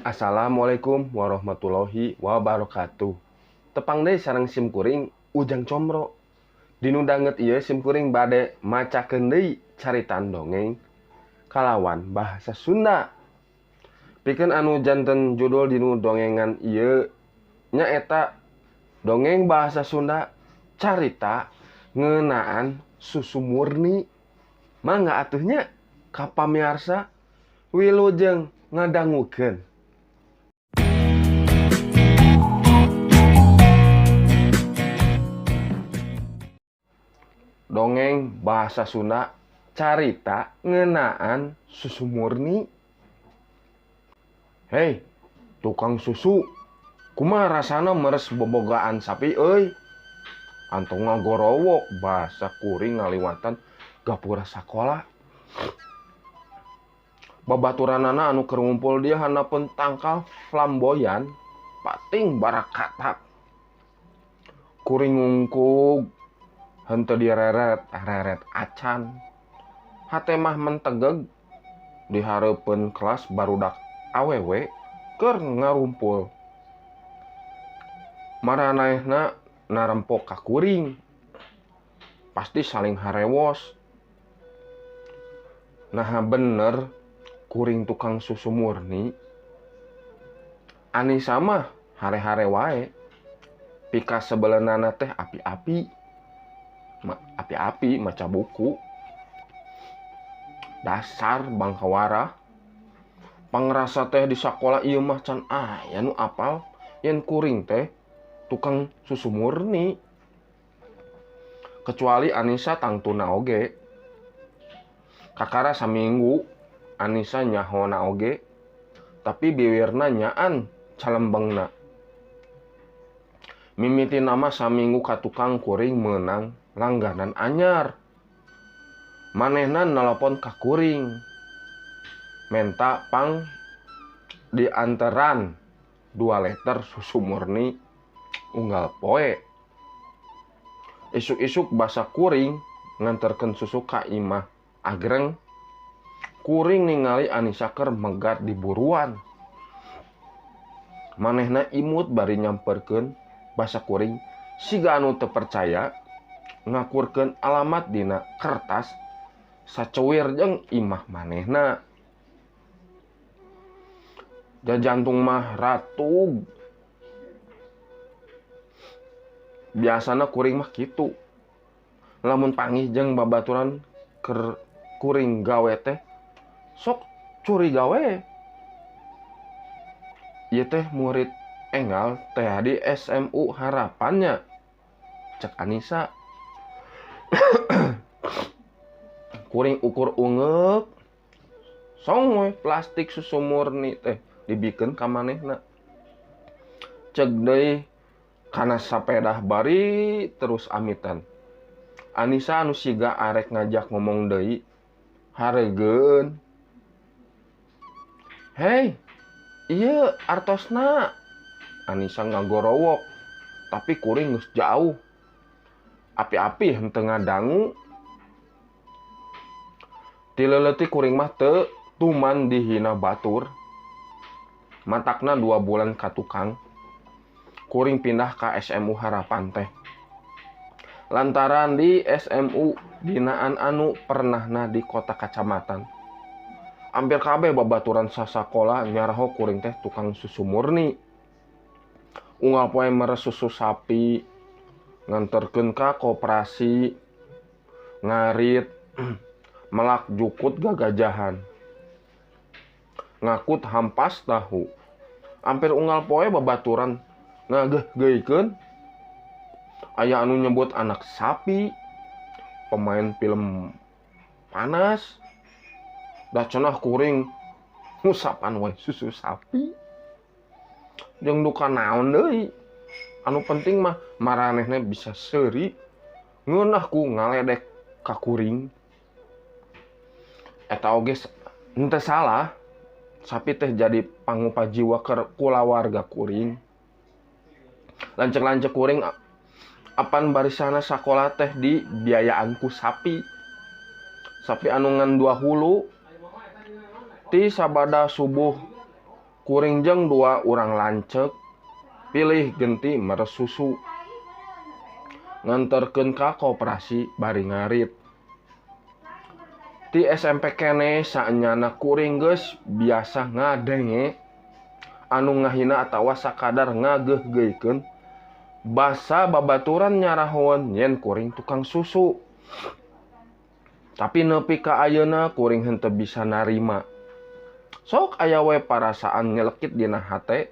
Assalamualaikum warahmatullahi wabarakatuh. Tepang deui sareng sim kuring Ujang Comro. Dinu danget ieu sim kuring bade macakeun deui caritaan dongeng kalawan bahasa Sunda. Pikeun anu janten judul dinu dongengan ieu nyaeta dongeng bahasa Sunda carita ngeunaan susu murni. Mangga atuh nya ka pamiarsa wilujeng ngadangukeun. Dongeng bahasa Sunda carita ngeunaan susu murni. Hei, tukang susu, kumaha rasana meres bobogaan sapi euy? Antong ngagorowok bahasa kuring ngaliwatan gapura sakola. Babaturanana anu keur ngumpul dia handapeun tangkal flamboyan pating barakatak. Kuring ngungkug henteu direret-reret acan. Hate mah mentegeg di hareupeun kelas barudak awewe keur ngarumpul. Maranehna narempok ka kuring. Pasti saling harewos. Naha bener kuring tukang susu murni. Anisa mah hare-hare wae. Pika sebelenana teh api-api. Api-api maca buku. Dasar bangkawara. Pangrasa teh di sakola ieu mah can aya nu apal yen kuring teh tukang susu murni. Kecuali Anisa tangtuna oge. Kakara saminggu Anisa nyahona oge, tapi biwirna nyaan calembengna. Mimiti nama saminggu ka tukang kuring meunang langganan anyar. Manehna nelpon ka kuring. Menta pang dianteran 2 liter susu murni unggal poe. Isuk-isuk basa kuring nganterkeun susu ka imah agreng. Kuring ningali Anisa keur megat di buruan. Manehna imut bari nyamperkeun basa kuring siga anu teu percaya ngakurkeun alamat dina kertas sacuwir jeung imah manehna. Jajantung mah ratug. Biasana kuring mah kitu. Lamun panggih jeung babaturan keur kuring gawe teh sok curiga we. Ieu teh murid enggal teh di SMU Harapannya. Cek Anisa. Kuring ukur ungeuk. Song we plastik susu murni teh dibikeun ka manehna. Cek deui kana sapedah bari terus amitan. Anisa anu siga arek ngajak ngomong deui haregeun. Hei, ieu artosna. Anisa ngagorowok, tapi kuring geus jauh. Api-api henteu ngadangu. Ti leuletik kuring mah teu tuman dihina batur. Matakna 2 bulan ka tukang. Kuring pindah ka SMU Harapan teh. Lantaran di SMU dinaan anu pernahna di kota kacamatan. Hampir kabeh babaturan sasakola nyaraho kuring teh tukang susu murni. Unggal poe meres susu sapi, nganterkeun ka koperasi, ngarit, melak jukut gagajahan, ngakut hampas tahu. Hampir unggal poe babaturan ngageuhgeuikeun. Aya anu nyebut anak sapi, pemain film panas. Dah cenah kuring ngusapan we susu sapi. Jeung duka naon deui. Anu penting mah maranehna bisa seuri ngeunah ku ngaledek ka kuring. Eta oge henteu salah. Sapi teh jadi pangupa jiwa keur kulawarga kuring. Lanceuk-lanceuk kuring apan barisana sakola teh di biayaan ku sapi. Sapi anu ngan 2 hulu. Ti sabada subuh Kuring jeung dua urang lanceuk pilih genti meres susu. Nganterkeun ka koperasi bari ngarit. Ti SMP keneh saenyana kuring geus biasa ngadenge anu ngahina atawa sakadar ngageuhgeuhkeun basa babaturan nyarahoan yen kuring tukang susu. Tapi nepi ka ayeuna kuring henteu bisa narima. Sok aya we parasaan nyelekit dina hate.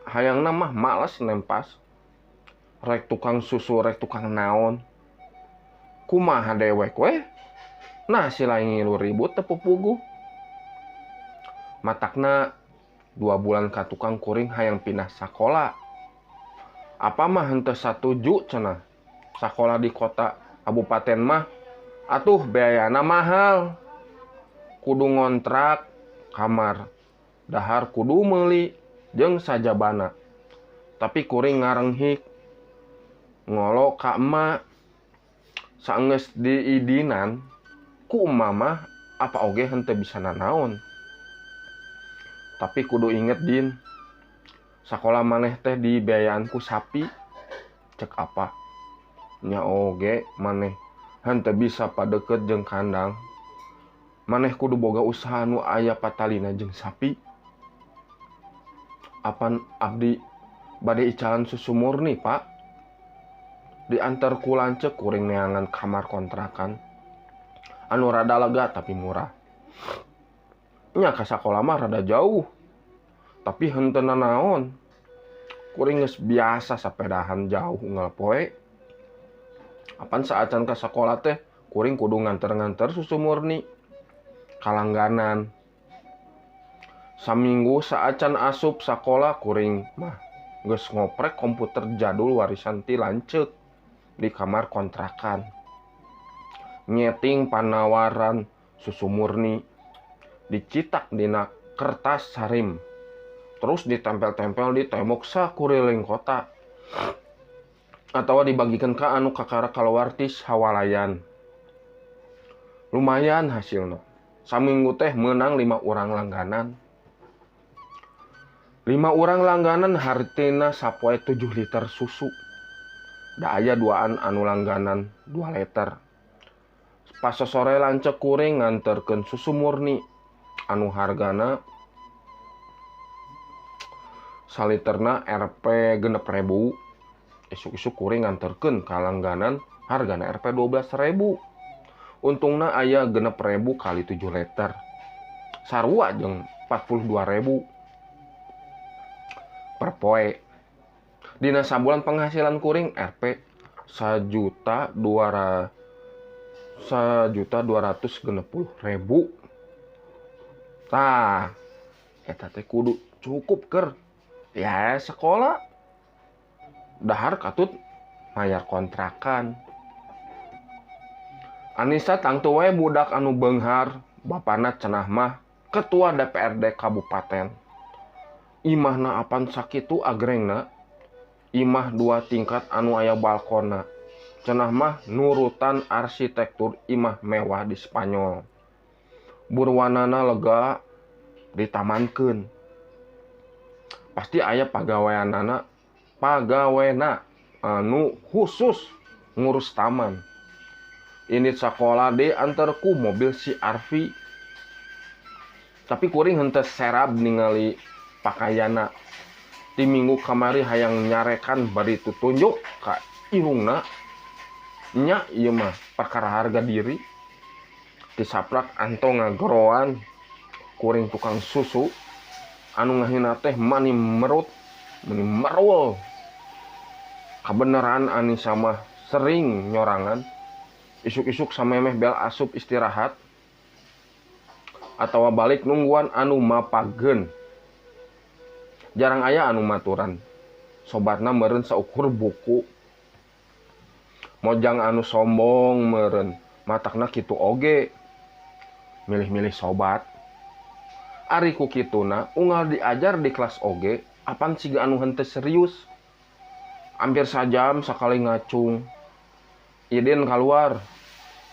Hayangna mah males nempas. Rek tukang susu rek tukang naon. Kumaha dewek we? Nah si lain ngilu ribut teu pupuguh. Matakna 2 bulan ka tukang kuring hayang pindah sakola. Apa mah henteu satuju cenah. Sakola di kota kabupaten mah atuh biayana mahal. Kudu ngontrak kamar, dahar kudu meuli jeung sajabana. Tapi kuring ngarenghik ngolo ka emak. Saenggeus diidinan ku emak mah apa oge henteu bisa nanaon. Tapi kudu inget din, sakola maneh teh dibiayaan ku sapi. Cek apa? Nya oge maneh henteu bisa padeket jeung kandang. Maneh kudu boga usaha nu aya patalina jeung sapi. Apan abdi bade icalan susu murni, Pak. Diantar ku lanceuk kuring neangan kamar kontrakan anu rada lega tapi murah. Nya ka sakola mah rada jauh. Tapi henteu nanaon. Kuring geus biasa sapedahan jauh unggal poe. Apan saacan ka sakola teh kuring kudu nganter-nganter susu murni kalangganan. Saminggu saacan asup sakola kuring mah geus ngoprek komputer jadul warisan ti lanceuk di kamar kontrakan. Nyeting panawaran susu murni dicitak dina kertas sarim, terus ditempel-tempel di tembok sakuriling kota atawa dibagikan ka anu kakara kaluar ti sawalayan. Lumayan hasilna. Saminggu teh menang 5 urang langganan. 5 urang langganan hartina sapoe 7 liter susu. Da aya duaan anu langganan 2 liter. Pas sore lanceuk kuring nganterkeun susu murni anu hargana saliterna Rp 6.000. Isuk-isuk kuring nganterkeun ka langganan hargana Rp 12.000. Untungna aya 6.000 kali 7 liter. Sarua jeung 42.000 per poe. Dina sabulan penghasilan kuring Rp 1.260.000. Tah, eta teh kudu cukup keur ya sekolah. Dahar katut mayar kontrakan. Anisa tangtu we budak anu beunghar, bapana cenah mah ketua DPRD kabupaten. Imahna apan sakitu agrengna, imah 2 tingkat anu aya balkonna. Cenah mah nurutan arsitektur imah mewah di Spanyol. Burwanana lega ditamankeun. Pasti aya pagaweanana, pagawena anu khusus ngurus taman. Ini sekolah diantar ku mobil si Arvi. Tapi kuring henteu serab ningali pakaiana. Di minggu kamari hayang nyarekan bari tutunjuk ka irungna. Nya ieu mah perkara harga diri. Disaprak anto ngageroan kuring tukang susu anu ngahina teh mani merut, mani merul. Kabeneran Anisa mah sering nyorangan. Isuk-isuk samemeh bel asup istirahat atawa balik nungguan anu mapageun. Jarang aya anu maturan. Sobatna meureun saukur buku. Mojang anu sombong meureun, matakna kitu oge. Milih-milih sobat. Ari ku kituna unggal diajar di kelas oge apan siga anu henteu serius. Hampir sajam sakali ngacung. Idin keluar.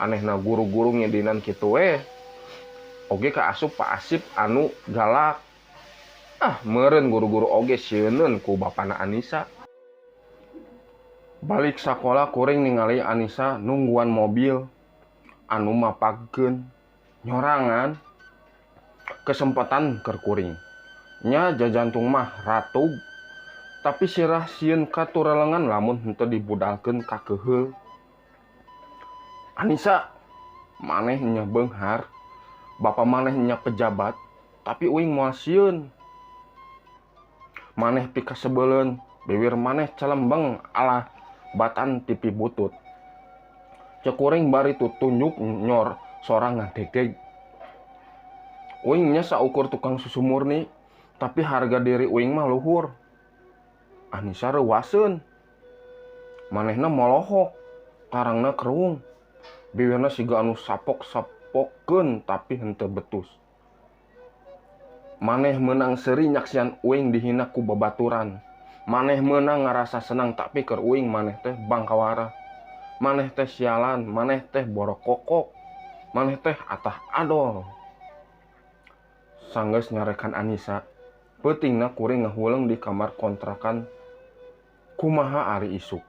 Anehna guru-guru ngidinan kitu we. Oge ka asup Pak Asip anu galak. Ah, meureun guru-guru oge sieuneun ku bapana Anisa. Balik sakola kuring ningali Anisa nungguan mobil anu mapagkeun nyorangan kesempatan keur kuring. Nya jajantung mah ratug tapi sirah sieun katurelengan lamun henteu dibudalkeun ka keuheul. Anisa maneh nya beunghar, bapa maneh nya pejabat, tapi uing moal sieun. Maneh pikasebeleun, bibir maneh calembeng ala batan tipi butut. Cek kuring bari tutunjuk nyor sorang ngadegdeg. Uing nya saukur tukang susu murni, tapi harga diri uing mah luhur. Anisa reuwaseun. Manehna molohok, karangna keruung. Bibirna siga anu sapok-sapokeun tapi henteu betus. Maneh meunang seuri nyaksian uing dihina ku babaturan. Maneh meunang ngarasa senang tapi keur uing maneh teh bangkawara. Maneh teh sialan, maneh teh borokokok. Maneh teh atah adol. Sanggeus nyarekan Anisa, peutingna kuring ngahuleung di kamar kontrakan kumaha ari isuk.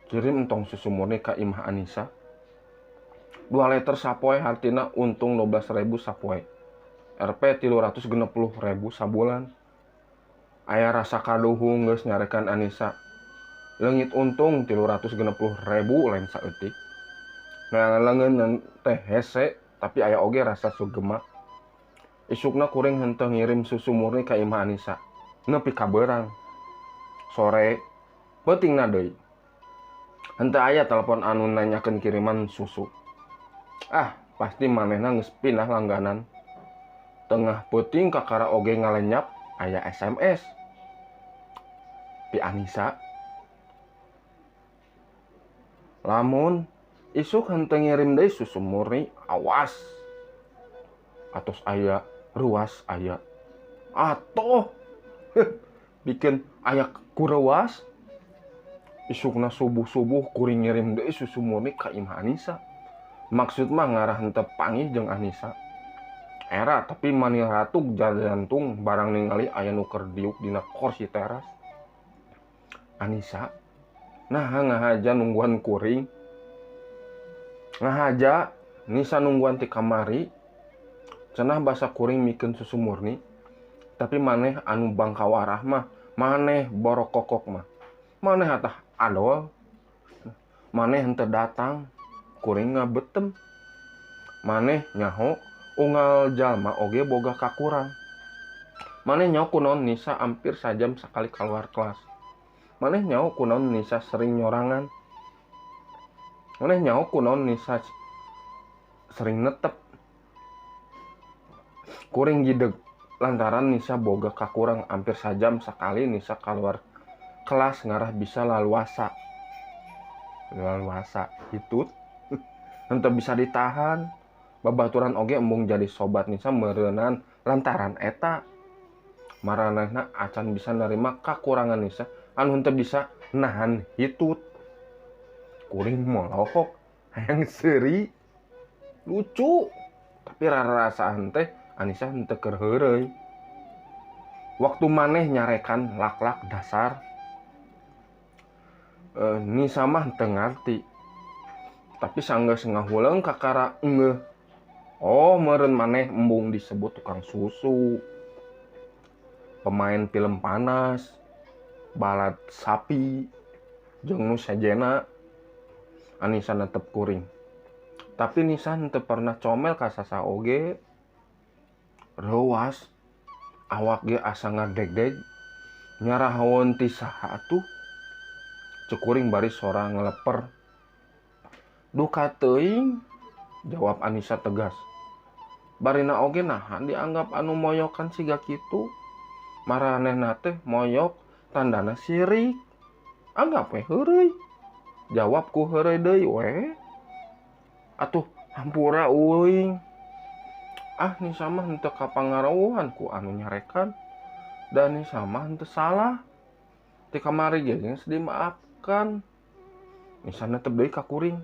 Kirim entong susu murni ka imah Anisa. 2 liter sapoe hartina untung 12.000 sapoe. Rp 360.000 sabulan. Aya rasa kaduhung geus nyarekan Anisa. Leungit untung 360.000 lain saeutik. Nah leungeun teh hese tapi aya oge rasa sugema. Isukna kuring henteu ngirim susu murni ka imah Anisa. Nepi ka beurang. Sore peutingna deui. Henteu aya telepon anu nanyakeun kiriman susu. Ah, pasti manehna geus pindah langganan. Tengah peuting kakara oge ngalenyap aya SMS ti Anisa. Lamun isuk henteu ngirim deui susu murni, awas. Atos aya ruas aya. Atoh bikin aya kurewas. Isukna subuh-subuh kuring ngirim deui susu murni ka imah Anisa. Maksud mah ngarah henteu panggih jeung Anisa. Era tapi mani ratug jantung barang ningali aya nu keur diuk dina kursi teras. Anisa nah ngahaja nungguan kuring. Ngahaja Nisa nungguan ti kamari. Cenah basa kuring mikeun susu murni. Tapi maneh anu bangkawarah mah, maneh borokokok mah. Maneh atah adol. Maneh henteu datang, kuring ngabetem. Maneh nyaho unggal jalma oge boga kakurang. Maneh nyaho kunaon Nisa hampir sajam sakali keluar kelas. Maneh nyaho kunaon Nisa sering nyorangan. Maneh nyaho kunaon Nisa sering netep. Kuring jideg lantaran Nisa boga kakurang hampir sajam sakali Nisa keluar kelas ngarah bisa laluasa. Laluasa hitut. Henteu bisa ditahan. Babaturan oge embung jadi sobat Nisa meureunan lantaran eta. Maranehna acan bisa nerima kakurangan Nisa anu henteu bisa nahan hitut. Kuring molohok hayang seuri. Lucu. Tapi rarasaan teh Anisa henteu keur heureuy. Waktu maneh nyarekan lak-lak dasar. Nisa mah henteu ngarti. Tapi sanggeus ngahuleung kakara engeuh. Oh, meureun maneh embung disebut tukang susu, pemain film panas, balad sapi, jeung nu sejena. Anisa netep kuring. Tapi Nisa henteu pernah comel ka saha oge. Reuwas, awak ge asa ngadegdeg, nyarahaweun ti saha atuh. Cek kuring bari sora ngeleper. Duka teuing, jawab Anisa tegas. Barina oge naha dianggap anu moyokan siga kitu. Maranehna teh moyok tandana sirik. Anggap we heureuy. Jawab ku heureuy deui we. Atuh hampura uing. Ah Nisa mah henteu kapangaruhan ku anu nyarekan. Dan Nisa mah henteu salah. Ti kamari ge geus dimaafkan. Nisa netep deui ka kuring.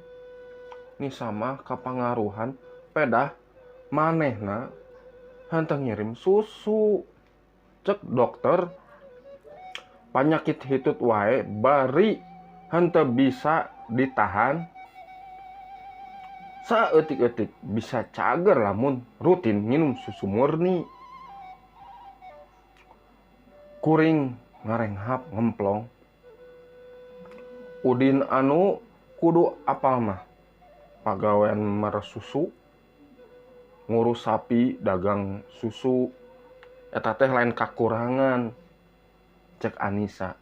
Nisa mah kapangaruhan pedah manehna henteu ngirim susu. Cek dokter panyakit hitut wae bari henteu bisa ditahan saeutik-eutik bisa cager lamun rutin nginum susu murni. Kuring ngarenghap ngemplong. Udin anu kudu apal mah pagawean meres susu, ngurus sapi, dagang susu, eta teh lain kakurangan cek Anissa,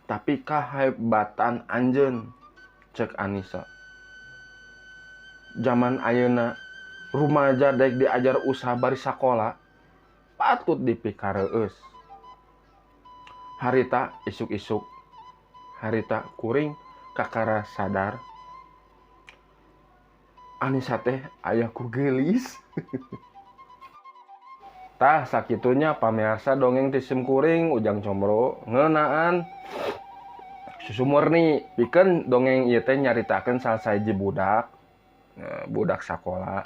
tapi kahebatan anjeun cek Anissa. Zaman ayeuna rumaja dek diajar usaha bari sakola patut dipikareueus. Harita isuk-isuk, harita kuring kakara sadar Anissa teh aya ku geulis. Tah sakitunya pamirsa dongeng ti sim kuring Ujang Comro ngeunaan susu murni. Pikeun dongeng ieu teh nyaritakeun salah sahiji budak, budak sakola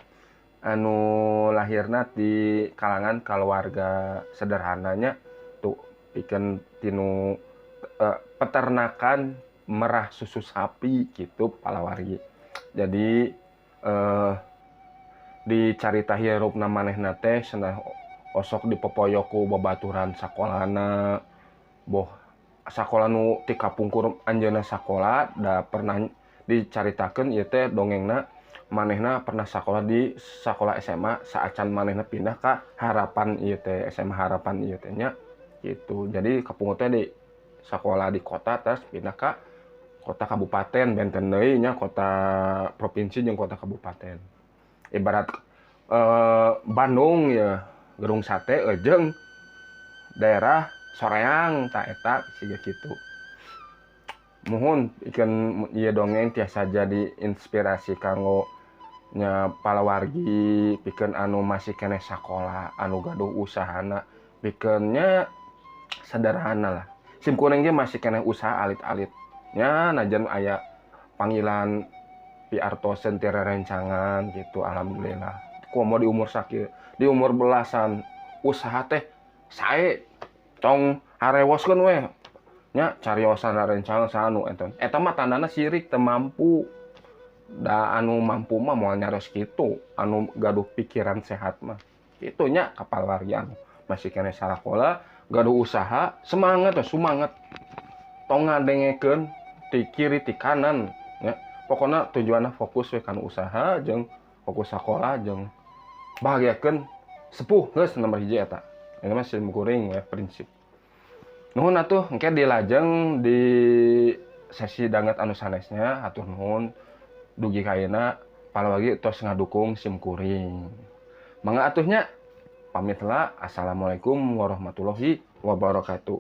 anu lahirna di kalangan keluarga sederhananya tuh, pikeun tinu peternakan merah susu sapi gitu palawargi. Jadi dicarita hirupna manehna teh cenah osok dipopoyo ku babaturan sakolana, boh sakola nu ti kapungkur anjeunna sakola da pernah dicaritakeun ieu teh dongengna manehna pernah sakola di sakola SMA saacan manehna pindah ka Harapan ieu teh, SMA Harapan ieu teh nya gitu. Jadi kapungkur teh di sakola di kota terus pindah ka kota kabupaten, benten deui nya kota provinsi jeung kota kabupaten. Ibarat Bandung ya Gedung Sate jeung daerah Soreang ta eta siga kitu. Muhun pikeun ieu dongeng tiasa jadi inspirasi kanggo nya palawargi pikeun anu masih keneh sakola, anu gaduh usahana, pikeun nya sederhana lah. Sim kuring ge masih keneh usaha alit-alit nya najan aya panggilan piartoseun ti rerencangan gitu, alhamdulillah. Komo di umur sakieu, di umur belasan usaha teh sae, tong harewoskeun we nya cariosan rerencangan sanu eta. Eta mah tandana sirik teu mampu. Da anu mampu mah moal nyarios kitu, anu gaduh pikiran sehat mah. Kitu nya ka palawargi anu masih keneh sarakola, gaduh usaha, semangat we sumanget. Tong ngadengekeun ti kiri ti kanan nya. Pokona tujuanna fokus we kana usaha jeung fokus sakola jeung bahagiakeun sepuh geus nomor hiji eta. Eta mah sim kuring we prinsip. Nuhun atuh engke dilajeng di sesi danget anu sanesnya, hatur nuhun dugi ka ayeuna palawargi tos ngadukung sim kuring. Mangga atuh nya pamit heula. Assalamualaikum warahmatullahi wabarakatuh.